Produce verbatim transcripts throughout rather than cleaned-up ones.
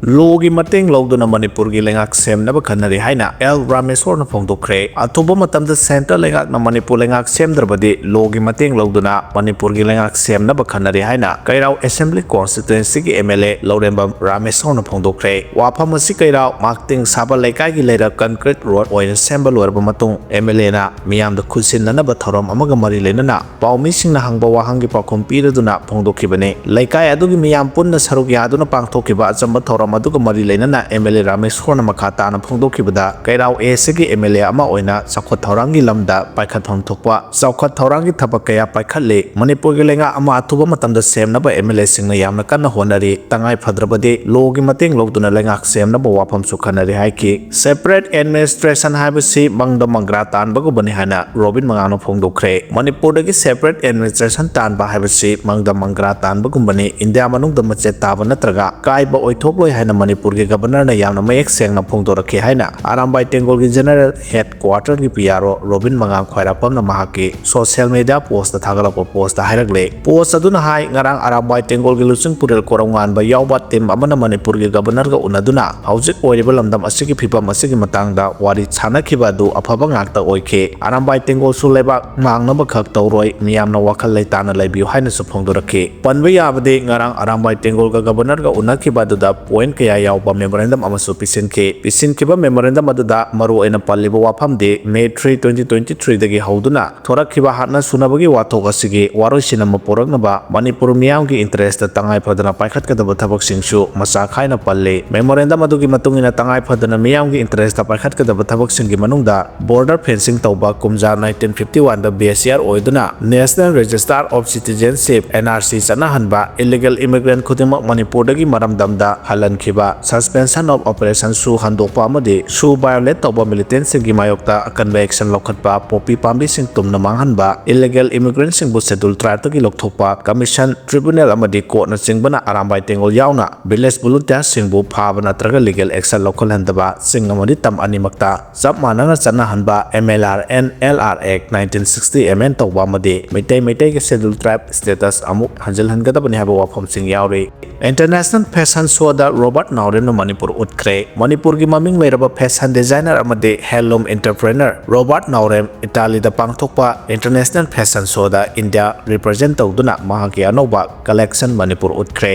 ꯂꯣꯒꯤ ꯃꯇꯦꯡ ꯂꯧꯗꯨꯅ ꯃꯅꯤꯄꯨꯔꯒꯤ ꯂꯩꯉꯥꯛ ꯁꯦꯝꯅꯕ ꯈꯟꯅꯔꯤ ꯍꯥꯏꯅ ꯑꯦꯜ ꯔꯥꯃꯦꯁꯣꯔꯅ ꯐꯣꯡꯗꯣꯛꯈ꯭ꯔꯦ꯫ ꯑꯊꯨꯕ ꯃꯇꯝꯗ ꯁꯦꯟꯇꯔ ꯂꯩꯉꯥꯛꯅ ꯃꯅꯤꯄꯨꯔ ꯂꯩꯉꯥꯛ ꯁꯦꯝꯗ꯭ꯔꯕꯗꯤ ꯂꯣꯒꯤ ꯃꯇꯦꯡ ꯂꯧꯗꯨꯅ ꯃꯅꯤꯄꯨꯔꯒꯤ ꯂꯩꯉꯥꯛ ꯁꯦꯝꯅꯕ ꯈꯟꯅꯔꯤ ꯍꯥꯏꯅ ꯀꯩꯔꯥꯎ ꯑꯦꯁꯦꯝꯕ꯭ꯂꯤ ꯀꯣꯟꯁꯇꯤꯇ꯭ꯋꯦꯟꯁꯤꯒꯤ ꯑꯦꯝ ꯑꯦꯜ ꯑꯦ ꯂꯧꯔꯦꯝꯕꯝ ꯔꯥꯃꯦꯁꯣꯔꯅ ꯐꯣꯡꯗꯣꯛꯈ꯭ꯔꯦ꯫ ꯋꯥꯐꯝ ꯑꯁꯤ ꯀꯩꯔꯥꯎ ꯃꯥꯛꯇꯤꯡ ꯁꯥꯕ ꯂꯩꯀꯥꯏꯒꯤ ꯂꯩꯔꯛ ꯀꯟꯀ꯭ꯔꯤꯠ ꯔꯣꯗ ꯑꯣꯏꯅ ꯁꯦꯝꯕ ꯂꯣꯏꯔꯕ ꯃꯇꯨꯡ ꯑꯦꯝ ꯑꯦꯜ ꯑꯦꯅ ꯃꯤꯌꯥꯝꯗ ꯈꯨꯠꯁꯤꯟꯅꯅꯕ ꯊꯧꯔꯝ ꯑꯃꯒ ꯃꯔꯤ ꯂꯩꯅꯅ ꯄꯥꯎꯃꯤꯁꯤꯡꯅ ꯍꯪꯕ ꯋꯥꯍꯪꯒꯤ ꯄꯥꯎꯈꯨꯝ ꯄꯤꯔꯗꯨꯅ ꯐꯣꯡꯗꯣꯛꯈꯤꯕꯅꯤ꯫ ꯂꯩꯀꯥꯏ ꯑꯗꯨꯒꯤ ꯃꯤꯌꯥꯝ ꯄꯨꯟꯅ ꯁꯔꯨꯛ ꯌꯥꯗꯨꯅ ꯄꯥꯡꯊꯣꯛꯈꯤꯕ ꯑꯆꯝꯕ ꯊꯧꯔꯝ ꯑꯗꯨꯒ ꯃꯔꯤ ꯂꯩꯅꯅ ꯑꯦꯝ ꯑꯦꯜ ꯑꯦ ꯔꯥꯃꯦꯁꯣꯔꯅ ꯃꯈꯥ ꯇꯥꯅ ꯐꯣꯡꯗꯣꯛꯈꯤꯕꯗ, ꯀꯩꯔꯥꯎ ꯑꯦꯁꯤꯒꯤ ꯑꯦꯝ ꯑꯦꯜ ꯑꯦ ꯑꯃ ꯑꯣꯏꯅ ꯆꯥꯎꯈꯠ ꯊꯧꯔꯥꯡꯒꯤ ꯂꯝꯗ ꯄꯥꯏꯈꯠꯐꯝ ꯊꯣꯛꯄ ꯆꯥꯎꯈꯠ ꯊꯧꯔꯥꯡꯒꯤ ꯊꯕꯛ ꯀꯌꯥ ꯄꯥꯏꯈꯠꯂꯤ꯫ ꯃꯅꯤꯄꯨꯔꯒꯤ ꯂꯩꯉꯥꯛ ꯑꯃ ꯑꯊꯨꯕ ꯃꯇꯝꯗ ꯁꯦꯝꯅꯕ ꯑꯦꯝ ꯑꯦꯜ ꯑꯦꯁꯤꯡꯅ ꯌꯥꯝꯅ ꯀꯟꯅ ꯍꯣꯠꯅꯔꯤ꯫ ꯇꯉꯥꯏ ꯐꯗ꯭ꯔꯕꯗꯤ ꯂꯣꯒꯤ ꯃꯇꯦꯡ ꯂꯧꯗꯨꯅ ꯂꯩꯉꯥꯛ ꯁꯦꯝꯅꯕ ꯋꯥꯐꯝꯁꯨ ꯈꯟꯅꯔꯤ ꯍꯥꯏꯈꯤ꯫ Separate administration ꯍꯥꯏꯕꯁꯤ ꯃꯪꯗ ꯃꯪꯒ꯭ꯔꯥ ꯇꯥꯟꯕꯒꯨꯝꯕꯅꯤ ꯍꯥꯏꯅ ꯔꯣꯕꯤꯟ ꯃꯉꯥꯡꯅ ꯐꯣꯡꯗꯣꯛꯈ꯭ꯔꯦ꯫ ꯃꯅꯤꯄꯨꯔꯗꯒꯤ separate administration ꯇꯥꯟꯕ ꯍꯥꯏꯕꯁꯤ ꯃꯪꯗ ꯃꯪꯒ꯭ꯔꯥ ꯇꯥꯟꯕꯒꯨꯝꯕꯅꯤ꯫ ꯏꯟꯗꯤꯌꯥ ꯃꯅꯨꯡꯗ ꯃꯆꯦꯠ ꯇꯥꯕ ꯅꯠꯇ꯭ꯔꯒ ꯀꯥꯏꯕ ꯑꯣꯏꯊꯣꯛꯂꯣꯏ ꯍꯥꯏꯅ ꯃꯅꯤꯄꯨꯔꯒꯤ ꯒꯕꯔꯅꯔꯅ ꯌꯥꯝꯅ ꯃꯌꯦꯛ ꯁꯦꯡꯅ ꯐꯣꯡꯗꯣꯔꯛꯈꯤ ꯍꯥꯏꯅ ꯑꯔꯥꯝꯕꯥꯏ ꯇꯦꯡꯒꯣꯜꯒꯤ ꯖꯦꯅꯔꯦꯜ ꯍꯦꯗ ꯀ꯭ꯋꯥꯔꯇꯔꯒꯤ ꯄꯤ ꯑꯥꯔ ꯑꯣ ꯔꯣꯕꯤꯟ ꯃꯉꯥꯡ ꯈ꯭ꯋꯥꯏꯔꯥꯛꯄꯝꯅ ꯃꯍꯥꯛꯀꯤ ꯁꯣꯁꯤꯌꯦꯜ ꯃꯤꯗꯤꯌꯥ ꯄꯣꯁꯇ ꯊꯥꯒꯠꯂꯛꯄ ꯄꯣꯁꯇ ꯍꯥꯏꯔꯛꯂꯦ꯫ ꯄꯣꯁ ꯑꯗꯨꯅ ꯍꯥꯏ, ꯉꯔꯥꯡ ꯑꯔꯥꯝꯕꯥꯏ ꯇꯦꯡꯒꯣꯜꯒꯤ ꯂꯨꯆꯤꯡ ꯄꯨꯔꯦꯜ ꯀꯣꯔꯧꯉꯥꯟꯕ ꯌꯥꯎꯕ ꯇꯤꯝ ꯑꯃꯅ ꯃꯅꯤꯄꯨꯔꯒꯤ ꯒꯕꯔꯅꯔꯒ ꯎꯅꯗꯨꯅ ꯍꯧꯖꯤꯛ ꯑꯣꯏꯔꯤꯕ ꯂꯝꯗꯝ ꯑꯁꯤꯒꯤ ꯐꯤꯕꯝ ꯑꯁꯤꯒꯤ ꯃꯇꯥꯡꯗ ꯋꯥꯔꯤ ꯁꯥꯅꯈꯤꯕ ꯑꯗꯨ ꯑꯐꯕ ꯉꯥꯛꯇ ꯑꯣꯏꯈꯤ꯫ ꯑꯔꯥꯝꯕꯥꯏ ꯇꯦꯡꯒꯣꯜꯁꯨ ꯂꯩꯕꯥꯛ ꯃꯥꯡꯅꯕ ꯈꯛ ꯇꯧꯔꯣꯏ, ꯃꯤꯌꯥꯝꯅ ꯋꯥꯈꯜ ꯂꯩꯇꯥꯅ ꯂꯩꯕꯤꯌꯨ ꯍꯥꯏꯅꯁꯨ ꯐꯣꯡꯗꯣꯔꯛꯈꯤ꯫ ꯄꯟꯕ ꯌꯥꯕꯗꯤ, ꯉꯔꯥꯡ ꯑꯔꯥꯝꯕꯥꯏ ꯇꯦꯡꯒꯣꯜꯒ ꯒꯕꯔꯅꯔꯒ ꯎꯅꯈꯤꯕ ꯑꯗꯨꯗ ꯄꯣꯏꯟꯠ ꯀꯌꯥ ꯌꯥꯎꯕ ꯃꯦꯃꯣꯔꯦꯟꯗꯝ ꯑꯃꯁꯨ ꯄꯤꯁꯤꯟꯈꯤ꯫ ꯄꯤꯁꯤꯟꯈꯤꯕ ꯃꯦꯃꯣꯔꯦꯟꯗꯝ ꯑꯗꯨꯗ ꯃꯔꯨꯑꯣꯏꯅ ꯄꯜꯂꯤꯕ ꯋꯥꯐꯝꯗꯤ, ꯃꯦ three, twenty twenty-threeꯗꯒꯤ ꯍꯧꯗꯨꯅ ꯊꯣꯔꯛꯈꯤꯕ ꯍꯥꯠꯅ ꯁꯨꯅꯕꯒꯤ ꯋꯥꯊꯣꯛ ꯑꯁꯤꯒꯤ ꯋꯥꯔꯣꯏꯁꯤꯟ ꯑꯃ ꯄꯨꯔꯛꯅꯕ ꯃꯅꯤꯄꯨꯔ ꯃꯤꯌꯥꯝꯒꯤ ꯏꯟꯇꯔꯦꯁꯇ ꯇꯉꯥꯏ ꯐꯗꯅ ꯄꯥꯏꯈꯠꯀꯗꯕ ꯊꯕꯛꯁꯤꯡꯁꯨ ꯃꯆꯥ ꯈꯥꯏꯅ ꯄꯜꯂꯤ꯫ ꯃꯦꯃꯣꯔꯦꯟꯗꯝ ꯑꯗꯨꯒꯤ ꯃꯇꯨꯡ ꯏꯟꯅ, ꯇꯉꯥꯏ ꯐꯗꯅ ꯃꯤꯌꯥꯝꯒꯤ ꯏꯟꯇꯔꯦꯁꯇ ꯄꯥꯏꯈꯠꯀꯗꯕ ꯊꯕꯛꯁꯤꯡꯒꯤ ꯃꯅꯨꯡꯗ ꯕꯣꯔꯗꯔ ꯐꯦꯟꯁꯤꯡ ꯇꯧꯕ, ꯀꯨꯝꯖꯥ nineteen fifty oneꯗ ꯕꯦꯁꯤꯌꯥꯔ ꯑꯣꯏꯗꯨꯅ National Register of Citizenship, N R C, ꯆꯠꯅꯍꯟꯕ, ꯏꯂꯤꯒꯦꯜ ꯏꯃꯤꯒ꯭ꯔꯦꯟꯠ ꯈꯨꯗꯤꯡꯃꯛ ꯃꯅꯤꯄꯨꯔꯗꯒꯤ ꯃꯔꯝꯗꯝꯗ ꯍꯜꯍꯟꯈꯤꯕ, Suspension of Operation ꯁꯨ ꯍꯟꯗꯣꯛꯄ ꯑꯃꯗꯤ ꯁꯨ ꯚꯥꯏꯑꯣꯂꯦꯠ ꯇꯧꯕ ꯃꯤꯂꯤꯇꯦꯟꯠꯁꯤꯡꯒꯤ ꯃꯥꯌꯣꯛꯇ ꯑꯀꯟꯕ ꯑꯦꯛꯁꯟ ꯂꯧꯈꯠꯄ, ꯄꯣꯄꯤ ꯄꯥꯝꯕꯤꯁꯤꯡ ꯇꯨꯝꯅ ꯃꯥꯡꯍꯟꯕ, ꯏꯂꯤꯒꯦꯜ ꯏꯃꯤꯒ꯭ꯔꯦꯟꯠꯁꯤꯡꯕꯨ ꯁꯦꯗꯨꯜ ꯇ꯭ꯔꯥꯏꯕꯇꯒꯤ ꯂꯧꯊꯣꯛꯄ, ꯀꯃꯤꯁꯟ, ꯇ꯭ꯔꯤꯕꯨꯅꯦꯜ ꯑꯃꯗꯤ ꯀꯣꯔꯠꯅꯆꯤꯡꯕꯅ ꯑꯔꯥꯝꯕꯥꯏ ꯇꯦꯡꯒꯣꯜ ꯌꯥꯎꯅ ꯚꯤꯂꯦꯖ ꯚꯣꯂꯨꯟꯇꯤꯌꯥꯔꯁꯤꯡꯕꯨ ꯐꯥꯕ ꯅꯠꯇ꯭ꯔꯒ ꯂꯤꯒꯦꯜ ꯑꯦꯛꯁꯟ ꯂꯧꯈꯠꯍꯟꯗꯕ, ꯆꯤꯡ ꯑꯃꯗꯤ ꯇꯝ ꯑꯅꯤꯃꯛꯇ ꯆꯞ ꯃꯥꯟꯅꯅ ꯆꯠꯅꯍꯟꯕ, M L R and L R Act nineteen sixty amend ꯇꯧꯕ ꯑꯃꯗꯤ ꯃꯤꯇꯩ ꯃꯩꯇꯩꯒꯤ ꯁꯦꯗꯨꯜ ꯇ꯭ꯔꯥꯏꯕ ꯁ꯭ꯇꯦꯇꯁ ꯑꯃꯨꯛ ꯍꯟꯖꯤꯜꯍꯟꯒꯗꯕꯅꯤ ꯍꯥꯏꯕ ꯋꯥꯐꯝꯁꯤꯡ ꯌꯥꯎꯔꯤ꯫ ꯏꯟꯇꯔꯅꯦꯁꯅꯦꯜ ꯐꯦꯁꯟ ꯁꯣꯗ ꯔꯣꯕꯤꯟ ꯔꯣꯕꯥꯔꯠ ꯅꯥꯎꯔꯦꯝꯅ ꯃꯅꯤꯄꯨꯔ ꯎꯠꯈ꯭ꯔꯦ꯫ ꯃꯅꯤꯄꯨꯔꯒꯤ ꯃꯃꯤꯡ ꯂꯩꯔꯕ fashion designer ꯑꯃꯗꯤ handloom entrepreneur ꯔꯣꯕꯥꯔꯠ ꯅꯥꯎꯔꯦꯝ ꯏꯇꯥꯂꯤꯗ ꯄꯥꯡꯊꯣꯛꯄ international fashion showꯗ India represent ꯇꯧꯗꯨꯅ ꯃꯍꯥꯛꯀꯤ ꯑꯅꯧꯕ collection ꯃꯅꯤꯄꯨꯔ ꯎꯠꯈ꯭ꯔꯦ꯫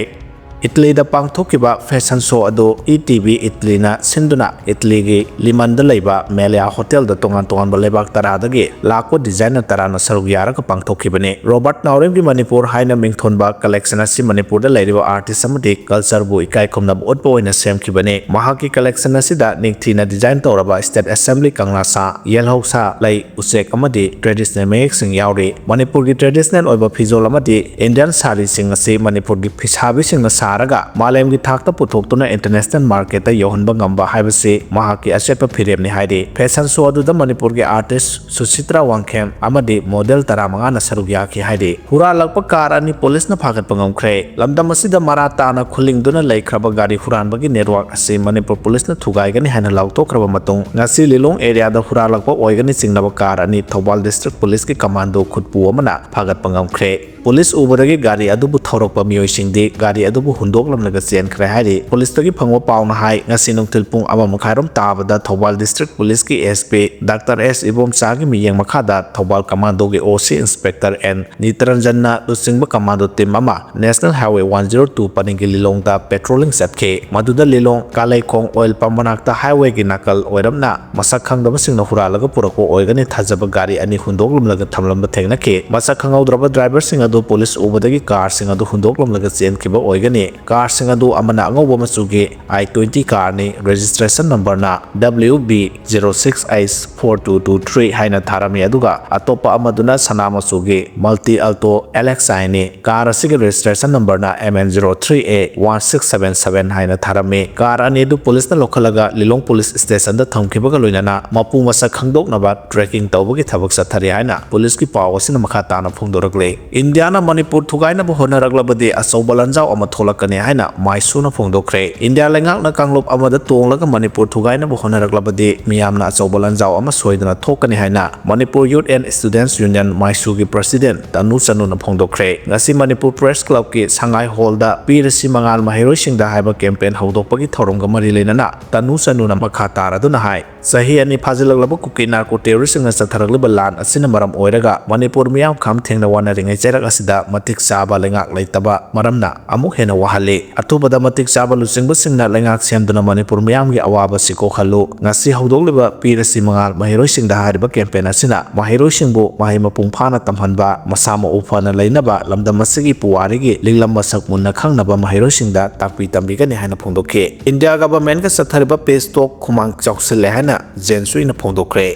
ꯏꯇꯂꯤꯗ ꯄꯥꯡꯊꯣꯛꯈꯤꯕ fashion show ꯑꯗꯨ E T V ꯏꯇꯂꯤꯅ ꯁꯤꯟꯗꯨꯅ ꯏꯇꯂꯤꯒꯤ ꯂꯤꯃꯟꯗ ꯂꯩꯕ ꯃꯦꯂꯤꯌꯥ ꯍꯣꯇꯦꯜꯗ ꯇꯣꯉꯥꯟ ꯇꯣꯉꯥꯟꯕ ꯂꯩꯕꯥꯛ ꯇꯔꯥꯗꯒꯤ ꯂꯥꯛꯄ designer ꯇꯔꯥꯅ ꯁꯔꯨꯛ ꯌꯥꯔꯒ ꯄꯥꯡꯊꯣꯛꯈꯤꯕꯅꯤ꯫ ꯔꯣꯕꯥꯔꯠ ꯅꯥꯎꯔꯦꯝꯒꯤ ꯃꯅꯤꯄꯨꯔ ꯍꯥꯏꯅ ꯃꯤꯡꯊꯣꯟꯕ collection ꯑꯁꯤ ꯃꯅꯤꯄꯨꯔꯗ ꯂꯩꯔꯤꯕ artist ꯑꯃꯗꯤ cultureꯕꯨ ꯏꯀꯥꯏ ꯈꯨꯝꯅꯕ ꯎꯠꯄ ꯑꯣꯏꯅ ꯁꯦꯝꯈꯤꯕꯅꯤ꯫ ꯃꯍꯥꯛꯀꯤ collection ꯑꯁꯤꯗ ꯅꯤꯡꯊꯤꯅ design ꯇꯧꯔꯕ state assembly ꯀꯪꯂꯥ ꯁꯥ, ꯌꯦꯜꯍꯧ ꯁꯥ, ꯂꯩ, ꯎꯆꯦꯛ ꯑꯃꯗꯤ traditional ꯃꯌꯦꯛꯁꯤꯡ ꯌꯥꯎꯔꯤ꯫ ꯃꯅꯤꯄꯨꯔꯒꯤ traditional ꯑꯣꯏꯕ ꯐꯤꯖꯣꯜ ꯑꯃꯗꯤ Indian ꯁꯥꯔꯤꯁꯤꯡ ꯑꯁꯤ ꯃꯅꯤꯄꯨꯔꯒꯤ ꯐꯤꯁꯥꯕꯤꯁꯤꯡꯅ ꯁꯥꯔꯒ ꯃꯥꯂꯦꯝꯒꯤ ꯊꯥꯛꯇ ꯄꯨꯊꯣꯛꯇꯨꯅ international marketꯇ ꯌꯧꯍꯟꯕ ꯉꯝꯕ ꯍꯥꯏꯕꯁꯤ ꯃꯍꯥꯛꯀꯤ ꯑꯆꯦꯠꯄ ꯐꯤꯔꯦꯞꯅꯤ ꯍꯥꯏꯔꯤ꯫ Fashion show ꯑꯗꯨꯗ ꯃꯅꯤꯄꯨꯔꯒꯤ artist ꯁꯨꯁꯤꯇ꯭ꯔꯥ ꯋꯥꯡꯈꯦꯝ ꯑꯃꯗꯤ model ꯇꯔꯥꯃꯉꯥꯅ ꯁꯔꯨꯛ ꯌꯥꯈꯤ ꯍꯥꯏꯔꯤ꯫ ꯍꯨꯔꯥꯜꯂꯛꯄ car ꯑꯅꯤ ꯄꯨꯂꯤꯁꯅ ꯐꯥꯒꯠꯄ ꯉꯝꯈ꯭ꯔꯦ꯫ ꯂꯝꯗꯝ ꯑꯁꯤꯗ ꯃꯔꯥ ꯇꯥꯅ ꯈꯨꯂꯤꯡꯗꯨꯅ ꯂꯩꯈ꯭ꯔꯕ ꯒꯥꯔꯤ ꯍꯨꯔꯥꯟꯕꯒꯤ network ꯑꯁꯤ ꯃꯅꯤꯄꯨꯔ ꯄꯨꯂꯤꯁꯅ ꯊꯨꯒꯥꯏꯒꯅꯤ ꯍꯥꯏꯅ ꯂꯥꯎꯊꯣꯛꯈ꯭ꯔꯕ ꯃꯇꯨꯡ, ꯉꯁꯤ ꯂꯤꯂꯣꯡ areaꯗ ꯍꯨꯔꯥꯜꯂꯛꯄ ꯑꯣꯏꯒꯅꯤ ꯆꯤꯡꯅꯕ car ꯑꯅꯤ ꯊꯧꯕꯥꯜ district ꯄꯨꯂꯤꯁꯀꯤ commandoꯒꯤ ꯈꯨꯠꯄꯨ ꯑꯃꯅ ꯐꯥꯒꯠꯄ ꯉꯝꯈ꯭ꯔꯦ꯫ ꯄꯨꯂꯤꯁ ꯎꯕꯗꯒꯤ ꯒꯥꯔꯤ ꯑꯗꯨꯕꯨ ꯊꯧꯔꯛꯄ ꯃꯤꯑꯣꯏꯁꯤꯡꯗꯤ ꯒꯥꯔꯤ ꯑꯗꯨꯕꯨ ꯍꯨꯟꯗꯣꯛꯂꯝꯂꯒ ꯆꯦꯟꯈ꯭ꯔꯦ ꯍꯥꯏꯔꯤ꯫ ꯄꯨꯂꯤꯁꯇꯒꯤ ꯐꯪꯕ ꯄꯥꯎꯅ ꯍꯥꯏ, ꯉꯁꯤ ꯅꯨꯡꯊꯤꯜ ꯄꯨꯡ ꯑꯃ ꯃꯈꯥꯏꯔꯣꯝ ꯇꯥꯕꯗ ꯊꯧꯕꯥꯜ district ꯄꯨꯂꯤꯁꯀꯤ S P Doctor S ꯏꯕꯣꯝꯆꯥꯒꯤ ꯃꯤꯠꯌꯦꯡ ꯃꯈꯥꯗ Thoubal commandoꯒꯤ O C Inspector N ꯅꯤꯇꯔꯟꯖꯟꯅ ꯂꯨꯆꯤꯡꯕ commando team ꯑꯃ National Highway one zero two ꯄꯔꯤꯡꯒꯤ ꯂꯤꯂꯣꯡꯗ patrolling ꯆꯠꯈꯤ꯫ ꯃꯗꯨꯗ ꯂꯤꯂꯣꯡ ꯀꯥꯂꯩꯈꯣꯡ oil pump ꯃꯅꯥꯛꯇ highwayꯒꯤ ꯅꯥꯀꯜ ꯑꯣꯏꯔꯞꯅ ꯃꯁꯛ ꯈꯪꯗꯕꯁꯤꯡꯅ ꯍꯨꯔꯥꯜꯂꯒ ꯄꯨꯔꯛꯄ ꯑꯣꯏꯒꯅꯤ ꯊꯥꯖꯕ ꯒꯥꯔꯤ ꯑꯅꯤ ꯍꯨꯟꯗꯣꯛꯂꯝꯂꯒ ꯊꯝꯂꯝꯕ ꯊꯦꯡꯅꯈꯤ꯫ ꯃꯁꯛ ꯈꯪꯍꯧꯗ꯭ꯔꯕ driverꯁꯤꯡ ꯑꯗꯨ ꯄꯨꯂꯤꯁ ꯎꯕꯗꯒꯤ carꯁꯤꯡ ꯑꯗꯨ ꯍꯨꯟꯗꯣꯛꯂꯝꯂꯒ ꯆꯦꯟꯈꯤꯕ ꯑꯣꯏꯒꯅꯤ꯫ Carꯁꯤꯡ ꯑꯗꯨ ꯑꯃꯅ ꯑꯉꯧꯕ ꯃꯆꯨꯒꯤ I twenty carꯅꯤ, registration numberꯅ W B zero six H four two two three ꯍꯥꯏꯅ ꯊꯥꯔꯝꯃꯤ, ꯑꯗꯨꯒ ꯑꯇꯣꯞꯄ ꯑꯃꯗꯨꯅ ꯁꯅꯥ ꯃꯆꯨꯒꯤ Multi Alto L X Iꯅꯤ꯫ Car ꯑꯁꯤꯒꯤ registration numberꯅ M N zero three A one six seven seven ꯍꯥꯏꯅ ꯊꯥꯔꯝꯃꯤ꯫ Car ꯑꯅꯤ ꯑꯗꯨ ꯄꯨꯂꯤꯁꯅ ꯂꯧꯈꯠꯂꯒ ꯂꯤꯂꯣꯡ ꯄꯨꯂꯤꯁ stationꯗ ꯊꯝꯈꯤꯕꯒ ꯂꯣꯏꯅꯅ ꯃꯄꯨ ꯃꯁꯛ ꯈꯪꯗꯣꯛꯅꯕ tracking ꯇꯧꯕꯒꯤ ꯊꯕꯛ ꯆꯠꯊꯔꯤ ꯍꯥꯏꯅ ꯄꯨꯂꯤꯁꯀꯤ ꯄꯥꯎ ꯑꯁꯤꯅ ꯃꯈꯥ ꯇꯥꯅ ꯐꯣꯡꯗꯣꯔꯛꯂꯤ꯫ ꯏꯟꯗꯤꯌꯥꯅ ꯃꯅꯤꯄꯨꯔ ꯊꯨꯒꯥꯏꯅꯕ ꯍꯣꯠꯅꯔꯛꯂꯕꯗꯤ ꯑꯆꯧꯕ ꯂꯥꯟꯖꯥꯎ ꯑꯃ ꯊꯣꯛꯂꯛꯀꯅꯤ꯫ ꯀꯅꯤ ꯍꯥꯏꯅ ꯃꯥꯏꯁꯨꯅ ꯐꯣꯡꯗꯣꯛꯈ꯭ꯔꯦ꯫ ꯏꯟꯗꯤꯌꯥ ꯂꯩꯉꯥꯛꯅ ꯀꯥꯡꯂꯨꯞ ꯑꯃꯗ ꯇꯣꯡꯂꯒ ꯃꯅꯤꯄꯨꯔ ꯊꯨꯒꯥꯏꯅꯕ ꯍꯣꯠꯅꯔꯛꯂꯕꯗꯤ ꯃꯤꯌꯥꯝꯅ ꯑꯆꯧꯕ ꯂꯥꯟꯖꯥꯎ ꯑꯃ ꯁꯣꯏꯗꯅ ꯊꯣꯛꯀꯅꯤ ꯍꯥꯏꯅ Manipur Youth and Students Union ꯃꯥꯏꯁꯨꯒꯤ president ꯇꯅꯨ ꯆꯅꯨꯅ ꯐꯣꯡꯗꯣꯛꯈ꯭ꯔꯦ꯫ ꯉꯁꯤ ꯃꯅꯤꯄꯨꯔ Press Clubꯀꯤ ꯁꯉꯥꯏ ꯍꯣꯜꯗ ꯄꯤꯔꯁꯤ ꯃꯉꯥꯜ ꯃꯍꯩꯔꯣꯏꯁꯤꯡꯗ ꯍꯥꯏꯕ campaign ꯍꯧꯗꯣꯛꯄꯒꯤ ꯊꯧꯔꯝꯒ ꯃꯔꯤ ꯂꯩꯅꯅ ꯇꯅꯨ ꯆꯅꯨꯅ ꯃꯈꯥ ꯇꯥꯔꯗꯨꯅ ꯍꯥꯏ, ꯆꯍꯤ ꯑꯅꯤ ꯐꯥꯖꯤꯜꯂꯛꯂꯕ ꯀꯨꯀꯤ narco terroristꯁꯤꯡꯅ ꯆꯠꯊꯔꯛꯂꯤꯕ ꯂꯥꯟ ꯑꯁꯤꯅ ꯃꯔꯝ ꯑꯣꯏꯔꯒ ꯃꯅꯤꯄꯨꯔ ꯃꯤꯌꯥꯝ ꯈꯝ ꯊꯦꯡꯅ ꯋꯥꯅꯔꯤꯉꯩ ꯆꯩꯔꯛ ꯑꯁꯤꯗ ꯃꯇꯤꯛ ꯆꯥꯕ ꯂꯩꯉꯥꯛ ꯂꯩꯇꯕ ꯃꯔꯝꯅ ꯑꯃꯨꯛ ꯍꯦꯟꯅ ꯋꯥꯍꯜꯂꯤ꯫ ꯑꯊꯨꯕꯗ ꯃꯇꯤꯛ ꯆꯥꯕ ꯂꯨꯆꯤꯡꯕꯁꯤꯡꯅ ꯂꯩꯉꯥꯛ ꯁꯦꯝꯗꯨꯅ ꯃꯅꯤꯄꯨꯔ ꯃꯤꯌꯥꯝꯒꯤ ꯑꯋꯥꯕꯁꯤ ꯀꯣꯛꯍꯜꯂꯨ꯫ ꯉꯁꯤ ꯍꯧꯗꯣꯛꯂꯤꯕ ꯄꯤꯔꯁꯤ ꯃꯉꯥꯜ ꯃꯍꯩꯔꯣꯏꯁꯤꯡꯗ ꯍꯥꯏꯔꯤꯕ campaign ꯑꯁꯤꯅ ꯃꯍꯩꯔꯣꯏꯁꯤꯡꯕꯨ ꯃꯍꯩ ꯃꯄꯨꯡ ꯐꯥꯅ ꯇꯝꯍꯟꯕ, ꯃꯁꯥ ꯃꯎ ꯐꯅ ꯂꯩꯅꯕ, ꯂꯝꯗꯝ ꯑꯁꯤꯒꯤ ꯄꯨꯋꯥꯔꯤꯒꯤ ꯂꯤꯡꯂꯝ ꯃꯁꯛ ꯃꯨꯟꯅ ꯈꯪꯅꯕ ꯃꯍꯩꯔꯣꯏꯁꯤꯡꯗ ꯇꯥꯛꯄꯤ ꯇꯝꯕꯤꯒꯅꯤ ꯍꯥꯏꯅ ꯐꯣꯡꯗꯣꯛꯈꯤ꯫ ꯏꯟꯗꯤꯌꯥ governmentꯀ ꯆꯠꯊꯔꯤꯕ peace talk ꯈꯨꯃꯥꯡ ꯆꯥꯎꯁꯤꯜꯂꯦ ꯍꯥꯏꯅ ꯖꯦꯟ ꯁꯨꯏꯅ ꯐꯣꯡꯗꯣꯛꯈ꯭ꯔꯦ꯫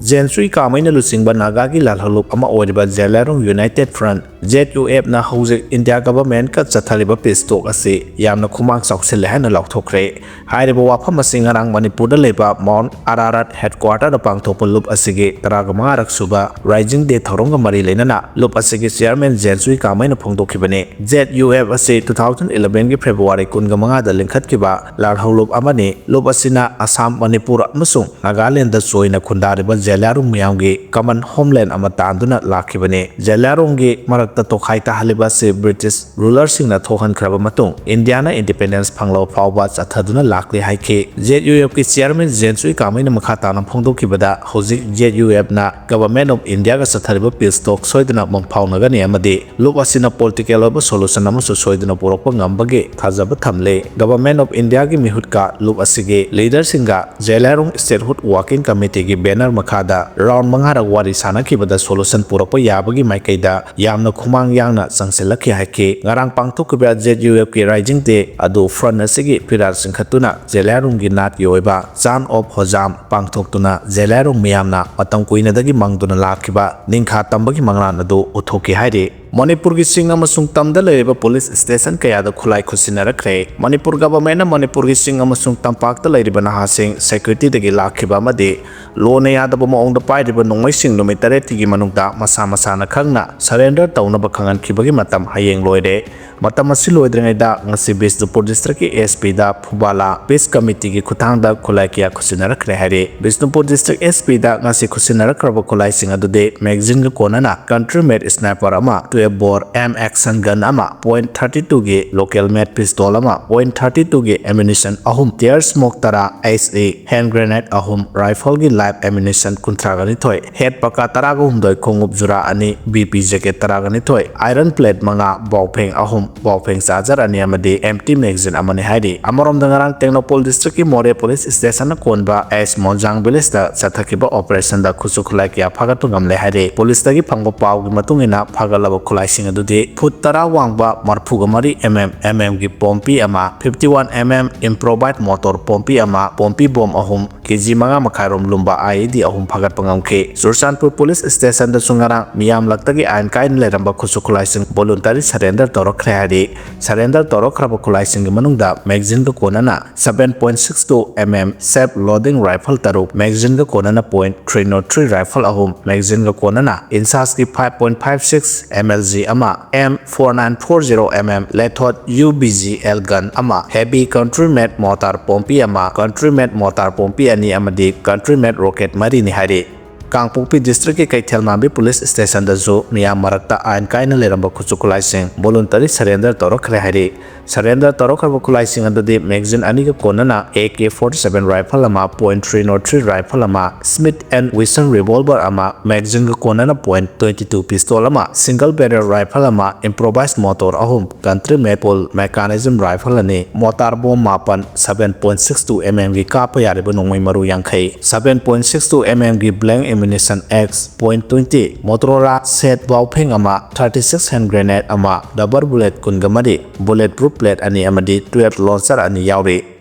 ꯖꯦꯟ ꯁꯨꯏ ꯀꯥꯃꯩꯅ ꯂꯨꯆꯤꯡꯕ ꯅꯥꯒꯥꯒꯤ ꯂꯥꯜꯍꯧꯂꯨꯞ ꯑꯃ ꯑꯣꯏꯔꯤꯕ ꯖꯦꯂꯤꯌꯥꯡꯔꯣꯡ United Front, ZUFꯅ ꯍꯧꯖꯤꯛ ꯏꯟꯗꯤꯌꯥ governmentꯀ ꯆꯠꯊꯔꯤꯕ peace talk ꯑꯁꯤ ꯌꯥꯝꯅ ꯈꯨꯃꯥꯡ ꯆꯥꯎꯁꯤꯜꯂꯦ ꯍꯥꯏꯅ ꯂꯥꯎꯊꯣꯛꯈ꯭ꯔꯦ꯫ ꯍꯥꯏꯔꯤꯕ ꯋꯥꯐꯝ ꯑꯁꯤ ꯉꯔꯥꯡ ꯃꯅꯤꯄꯨꯔꯗ ꯂꯩꯕ Mount Ararat headquarterꯗ ꯄꯥꯡꯊꯣꯛꯄ ꯂꯨꯞ ꯑꯁꯤꯒꯤ ꯇꯔꯥꯃꯉꯥꯔꯛ ꯁꯨꯕ Rising Day ꯊꯧꯔꯝꯒ ꯃꯔꯤ ꯂꯩꯅꯅ ꯂꯨꯞ ꯑꯁꯤꯒꯤ chairman ꯖꯦꯟ ꯁꯨꯏ ꯀꯥꯃꯩꯅ ꯐꯣꯡꯗꯣꯛꯈꯤꯕꯅꯤ꯫ ZUF ꯑꯁꯤ two thousand elevenꯒꯤ February ꯀꯨꯟꯒ ꯃꯉꯥꯗ ꯂꯤꯡꯈꯠꯈꯤꯕ ꯂꯥꯜꯍꯧꯂꯨꯞ ꯑꯃꯅꯤ꯫ ꯂꯨꯞ ꯑꯁꯤꯅ ꯑꯁꯥꯝ, ꯃꯅꯤꯄꯨꯔ ꯑꯃꯁꯨꯡ ꯅꯥꯒꯥꯂꯦꯟꯗ ꯆꯣꯏꯅ ꯈꯨꯟꯗꯥꯔꯤꯕ ꯖꯦꯂꯤꯌꯥꯡꯔꯣꯡ ꯃꯤꯌꯥꯝꯒꯤ common homeland ꯑꯃ ꯇꯥꯟꯗꯨꯅ ꯂꯥꯛꯈꯤꯕꯅꯤ꯫ ꯖꯦꯂꯤꯌꯥꯡꯔꯣꯡꯒꯤ ꯃꯔꯛꯇ ꯇꯣꯈꯥꯏ ꯇꯥꯍꯜꯂꯤꯕ ꯑꯁꯤ British rulerꯁꯤꯡꯅ ꯊꯣꯛꯍꯟꯈ꯭ꯔꯕ ꯃꯇꯨꯡ ꯏꯟꯗꯤꯌꯥꯅ independence ꯐꯪꯂꯕ ꯐꯥꯎꯕ ꯆꯠꯊꯗꯨꯅ ꯂꯥꯛꯂꯦ ꯍꯥꯏꯈꯤ꯫ ZUFꯀꯤ chairman ꯖꯦꯟ ꯁꯨꯏ ꯀꯥꯃꯩꯅ ꯃꯈꯥ ꯇꯥꯅ ꯐꯣꯡꯗꯣꯛꯈꯤꯕꯗ, ꯍꯧꯖꯤꯛ ZUFꯅ government of Indiaꯒ ꯆꯠꯊꯔꯤꯕ peace talk ꯁꯣꯏꯗꯅ ꯃꯪ ꯐꯥꯎꯅꯒꯅꯤ ꯑꯃꯗꯤ ꯂꯨꯞ ꯑꯁꯤꯅ political ꯑꯣꯏꯕ solution ꯑꯃꯁꯨ ꯁꯣꯏꯗꯅ ꯄꯨꯔꯛꯄ ꯉꯝꯕꯒꯤ ꯊꯥꯖꯕ ꯊꯝꯂꯤ꯫ Government of Indiaꯒꯤ ꯃꯤꯍꯨꯠꯀ ꯂꯨꯞ ꯑꯁꯤꯒꯤ leaderꯁꯤꯡꯒ ꯖꯦꯂꯤꯌꯥꯡꯔꯣꯡ Statehood Working Committeeꯒꯤ banner ꯃꯈꯥꯗ round ꯃꯉꯥꯔꯛ ꯋꯥꯔꯤ ꯁꯥꯟꯅꯈꯤꯕꯗ solution ꯄꯨꯔꯛꯄ ꯌꯥꯕꯒꯤ ꯃꯥꯏꯀꯩꯗ ꯌꯥꯝꯅ ꯈꯨꯃꯥꯡ ꯌꯥꯡꯅ ꯆꯪꯁꯤꯜꯂꯛꯈꯤ ꯍꯥꯏꯈꯤ꯫ ꯉꯔꯥꯡ ꯄꯥꯡꯊꯣꯛꯈꯤꯕ ZUFꯀꯤ Rising Day ꯑꯗꯨ front ꯑꯁꯤꯒꯤ ꯐꯤꯔꯥꯜ ꯆꯤꯡꯈꯠꯇꯨꯅ ꯖꯦꯂꯤꯌꯥꯡꯔꯣꯡꯒꯤ ꯅꯥꯠꯀꯤ ꯑꯣꯏꯕ Chant of Hojam ꯄꯥꯡꯊꯣꯛꯇꯨꯅ ꯖꯦꯂꯤꯌꯥꯡꯔꯣꯡ ꯃꯤꯌꯥꯝꯅ ꯃꯇꯝ ꯀꯨꯏꯅꯗꯒꯤ ꯃꯪꯗꯨꯅ ꯂꯥꯛꯈꯤꯕ ꯅꯤꯡꯈꯥ ꯇꯝꯕꯒꯤ ꯃꯪꯂꯥꯟ ꯑꯗꯨ ꯎꯠꯊꯣꯛꯈꯤ ꯍꯥꯏꯔꯤ꯫ ꯃꯅꯤꯄꯨꯔꯒꯤ ꯆꯤꯡ ꯑꯃꯁꯨꯡ ꯇꯝꯗ ꯂꯩꯔꯤꯕ ꯄꯨꯂꯤꯁ ꯁ꯭ꯇꯦꯁꯟ ꯀꯌꯥꯗ ꯈꯨꯠꯂꯥꯏ ꯈꯨꯠꯁꯤꯟꯅꯔꯛꯈ꯭ꯔꯦ꯫ ꯃꯅꯤꯄꯨꯔ ꯒꯚꯔꯟꯃꯦꯟꯠꯅ ꯃꯅꯤꯄꯨꯔꯒꯤ ꯆꯤꯡ ꯑꯃꯁꯨꯡ ꯇꯝꯄꯥꯛꯇ ꯂꯩꯔꯤꯕ ꯅꯍꯥꯁꯤꯡ ꯁꯦꯀ꯭ꯌꯨꯔꯤꯇꯤꯗꯒꯤ ꯂꯥꯛꯈꯤꯕ ꯑꯃꯗꯤ ꯂꯣꯅ ꯌꯥꯗꯕ ꯃꯑꯣꯡꯗ ꯄꯥꯏꯔꯤꯕ ꯅꯣꯡꯃꯩꯁꯤꯡ ꯅꯨꯃꯤꯠ ꯇꯔꯦꯠꯇꯒꯤ ꯃꯅꯨꯡꯗ ꯃꯁꯥ ꯃꯁꯥꯅ ꯈꯪꯅ ꯁꯔꯦꯟꯗꯔ ꯇꯧꯅꯕ ꯈꯪꯍꯟꯈꯤꯕꯒꯤ ꯃꯇꯝ ꯍꯌꯦꯡ ꯂꯣꯏꯔꯦ꯫ ꯃꯇꯝ ꯑꯁꯤ ꯂꯣꯏꯗ꯭ꯔꯤꯉꯩꯗ ꯉꯁꯤ ꯕꯤꯁꯅꯨꯄꯨꯔ ꯗꯤꯁꯇ꯭ꯔꯤꯛꯀꯤ ꯑꯦꯁ ꯄꯤꯗ ꯐꯨꯕꯥꯂꯥ ꯄꯤꯁ ꯀꯃꯤꯇꯤꯒꯤ ꯈꯨꯠꯊꯥꯡꯗ ꯈꯨꯠꯂꯥꯏ ꯀꯌꯥ ꯈꯨꯠꯁꯤꯟꯅꯔꯛꯈ꯭ꯔꯦ ꯍꯥꯏꯔꯤ꯫ ꯕꯤꯁꯅꯨꯄꯨꯔ ꯗꯤꯁꯇ꯭ꯔꯤꯛ ꯑꯦꯁ ꯄꯤꯗ ꯉꯁꯤ ꯈꯨꯠꯁꯤꯟꯅꯔꯛꯈ꯭ꯔꯕ ꯈꯨꯠꯂꯥꯏꯁꯤꯡ ꯑꯗꯨꯗꯤ ꯃꯦꯒꯖꯤꯟꯒ ꯀꯣꯟꯅꯅ ꯀꯟꯇ꯭ꯔꯤ ꯃꯦꯗ ꯁ꯭ꯅꯥꯏꯄꯔ ꯑꯃ, ꯇꯨꯌꯦꯜꯐ ꯕꯣꯔ ꯑꯦꯝ ꯑꯦꯛꯁꯟ ꯒꯟ ꯑꯃ, ꯄꯣꯏꯟꯠ ꯊꯥꯔꯇꯤ ꯇꯨꯒꯤ ꯂꯣꯀꯦꯜ ꯃꯦꯗ ꯄꯤꯁꯇꯣꯜ ꯑꯃ, ꯄꯣꯏꯟꯠ ꯊꯥꯔꯇꯤ ꯇꯨꯒꯤ ꯑꯦꯃꯨꯅꯤꯁꯟ ꯑꯍꯨꯝ, ꯇꯤꯌꯔ ꯁ꯭ꯃꯣꯛ ꯇꯔꯥ, ꯑꯦꯁ ꯑꯦ ꯍꯦꯟ ꯒ꯭ꯔꯦꯅꯦꯗ ꯑꯍꯨꯝ, ꯔꯥꯏꯐꯜꯒꯤ ꯂꯥꯏꯐ ꯑꯦꯃꯨꯅꯤꯁꯟ ꯀꯨꯟꯊ꯭ꯔꯥꯒ ꯅꯤꯊꯣꯏ, ꯍꯦꯠ ꯄꯀꯥ ꯇꯔꯥꯒ ꯍꯨꯝꯗꯣꯏ, ꯈꯣꯡꯎꯞ ꯖꯨꯔꯥ ꯑꯅꯤ, ꯕꯤ ꯄꯤ ꯖꯦꯀꯦꯠ ꯇꯔꯥꯒ ꯅꯤꯊꯣꯏ, ꯑꯥꯏꯔꯟ ꯄ꯭ꯂꯦꯠ ꯃꯉꯥ, ꯕꯥꯎꯐꯦꯡ ꯑꯍꯨꯝ, ꯕꯥꯎꯐꯦꯡ ꯆꯥꯔꯖꯔ ꯑꯅꯤ ꯑꯃꯗꯤ ꯑꯦꯝꯇꯤ ꯃꯦꯒꯖꯤꯟ ꯑꯃꯅꯤ ꯍꯥꯏꯔꯤ꯫ ꯑꯃꯔꯣꯝꯗ ꯉꯔꯥꯡ ꯇꯦꯡꯅꯧꯄꯜ ꯗꯤꯁꯇ꯭ꯔꯤꯛꯀꯤ ꯃꯣꯔꯦ ꯄꯨꯂꯤꯁ ꯁ꯭ꯇꯦꯁꯟꯅ ꯀꯣꯟꯕ ꯑꯦꯁ ꯃꯣꯟꯖꯥꯡ ꯚꯤꯂꯦꯖꯇ ꯆꯠꯊꯈꯤꯕ ꯑꯣꯄꯔꯦꯁꯟꯗ ꯈꯨꯠꯁꯨ ꯈꯨꯠꯂꯥꯏ ꯀꯌꯥ ꯐꯥꯒꯠꯄ ꯉꯝꯂꯦ ꯍꯥꯏꯔꯤ꯫ ꯄꯨꯂꯤꯁꯇꯒꯤ ꯐꯪꯕ ꯄꯥꯎꯒꯤ ꯃꯇꯨꯡ ꯏꯟꯅ ꯐꯥꯒꯠꯂꯕ ꯈꯨꯠꯂꯥꯏꯁꯤꯡ ꯑꯗꯨꯗꯤ ꯐꯨꯠ ꯇꯔꯥ ꯋꯥꯡꯕ ꯃꯔꯤꯐꯨꯒ ꯃꯔꯤ ꯑꯦꯝ ꯑꯦꯝ, ꯑꯦꯝ ꯑꯦꯝꯒꯤ ꯄꯣꯝꯄꯤ ꯑꯃ, fifty one M M ꯏꯝꯄ꯭ꯔꯣꯚꯥꯏꯖ motor Pompey ꯑꯃ, ꯄꯣꯝꯄꯤ ꯕꯣꯝ ꯑꯍꯨꯝ, ꯀꯦ ꯖꯤ ꯃꯉꯥ ꯃꯈꯥꯏꯔꯣꯝ ꯂꯨꯝꯕ ꯑꯥꯏ ꯏ ꯗꯤ ꯑꯍꯨꯝ ꯐꯥꯒꯠꯄ ꯉꯝꯈꯤ꯫ ꯆꯨꯔꯆꯥꯟꯄꯨꯔ ꯄꯨꯂꯤꯁ ꯁ꯭ꯇꯦꯁꯟꯗꯁꯨ ꯉꯔꯥꯡ ꯃꯤꯌꯥꯝ ꯂꯛꯇꯒꯤ ꯑꯥꯏꯟ ꯀꯥꯏꯅ ꯂꯩꯔꯝꯕ ꯈꯨꯠꯁꯨ ꯈꯨꯠꯂꯥꯏꯁꯤꯡ ꯚꯣꯂꯨꯟꯇꯔꯤ ꯁꯔꯦꯟꯗꯔ ꯇꯧꯔꯛꯈ꯭ꯔꯦ ꯍꯥꯏꯔꯤ꯫ ꯁꯔꯦꯟꯗꯔ ꯇꯧꯔꯛꯈ꯭ꯔꯕ ꯈꯨꯠꯂꯥꯏꯁꯤꯡꯒꯤ ꯃꯅꯨꯡꯗ ꯃꯦꯒꯖꯤꯟꯒ ꯀꯣꯟꯅꯅ seven point six two M M self loading rifle ꯇꯔꯨꯛ, ꯃꯦꯒꯖꯤꯟꯒ ꯀꯣꯟꯅꯅ point three not three rifle ꯑꯍꯨꯝ, ꯃꯦꯒꯖꯤꯟꯒ ꯀꯣꯟꯅꯅ ꯏꯟꯁꯥꯁꯀꯤ five point five six M L G ꯑꯃ, M four nine four zero M M ꯂꯦꯊꯣꯠ U B G L gun ꯑꯃ, ꯍꯦꯚꯤ ꯀꯟꯇ꯭ꯔꯤ ꯃꯦꯗ ꯃꯣꯇꯥꯔ ꯄꯣꯝꯄꯤ ꯑꯃ, ꯀꯟꯇ꯭ꯔꯤ ꯃꯦꯗ ꯃꯣꯇꯥꯔ ꯄꯣꯝꯄꯤ ꯑꯅꯤ ꯑꯃꯗꯤ ꯀꯟꯇ꯭ꯔꯤ ꯃꯦꯗ ꯔꯣꯀꯦꯠ ꯃꯔꯤꯅꯤ ꯍꯥꯏꯔꯤ꯫ ꯀꯥꯡꯄꯣꯛꯄꯤ ꯗꯤꯁꯇ꯭ꯔꯤꯛꯀꯤ ꯀꯩꯊꯦꯜꯃꯥꯟꯕꯤ ꯄꯨꯂꯤꯁ ꯁ꯭ꯇꯦꯁꯟꯗꯁꯨ ꯃꯤꯌꯥꯝ ꯃꯔꯛꯇ ꯑꯥꯏꯟ ꯀꯥꯏꯅ ꯂꯩꯔꯝꯕ ꯈꯨꯠꯁꯨ ꯈꯨꯠꯂꯥꯏꯁꯤꯡ ꯚꯣꯂꯨꯟꯇꯔꯤ ꯁꯔꯦꯟꯗꯔ ꯇꯧꯔꯛꯈ꯭ꯔꯦ ꯍꯥꯏꯔꯤ꯫ ꯁꯔꯦꯟꯗꯔ ꯇꯧꯔꯛꯈ꯭ꯔꯕ ꯈꯨꯠꯂꯥꯏꯁꯤꯡ ꯑꯗꯨꯗꯤ ꯃꯦꯒꯖꯤꯟ ꯑꯅꯤꯒ ꯀꯣꯟꯅꯅ A K forty seven rifle ꯑꯃ, point three not three rifle ꯑꯃ, ꯁ꯭ꯃꯤꯊ ꯑꯦꯟ ꯋꯤꯁꯟ ꯔꯤꯚꯣꯜꯚꯔ ꯑꯃ, ꯃꯦꯒꯖꯤꯟꯒ ꯀꯣꯟꯅꯅ ꯄꯣꯏꯟꯠ ꯇ꯭ꯋꯦꯟꯇꯤ ꯇꯨ ꯄꯤꯁꯇꯣꯜ ꯑꯃ, ꯁꯤꯡꯒꯜ ꯕꯦꯔꯦꯜ ꯔꯥꯏꯐꯜ ꯑꯃ, ꯏꯝꯄ꯭ꯔꯣꯚꯥꯏꯖ ꯃꯣꯇꯣꯔ ꯑꯍꯨꯝ, country made full mechanism rifle ꯑꯅꯤ, ꯃꯣꯇꯥꯔ ꯕꯣꯝ ꯃꯥꯄꯟ, seven point six two M ꯑꯦꯝꯒꯤ ꯀꯥꯞꯄ ꯌꯥꯔꯤꯕ ꯅꯣꯡꯃꯩ ꯃꯔꯨ ꯌꯥꯡꯈꯩ, seven point six two M ꯑꯦꯝꯒꯤ blank ammunition X point twenty, Motorola set ꯕꯥꯎꯐꯦꯡ ꯑꯃ, ꯊꯥꯔꯇꯤ ꯁꯤꯛꯁ ꯍꯦꯟ ꯒ꯭ꯔꯦꯅꯦꯗ ꯑꯃ, ꯔꯕꯔ ꯕꯨꯂꯦꯠ ꯀꯨꯟꯒ ꯃꯔꯤ, ꯕꯨꯂꯦꯠ ꯄ꯭ꯔꯨꯐ ꯄ꯭ꯂꯦꯠ ꯑꯅꯤ ꯑꯃꯗꯤ ꯇꯨꯌꯦꯜꯐ ꯂꯣꯟꯆꯔ ꯑꯅꯤ ꯌꯥꯎꯔꯤ꯫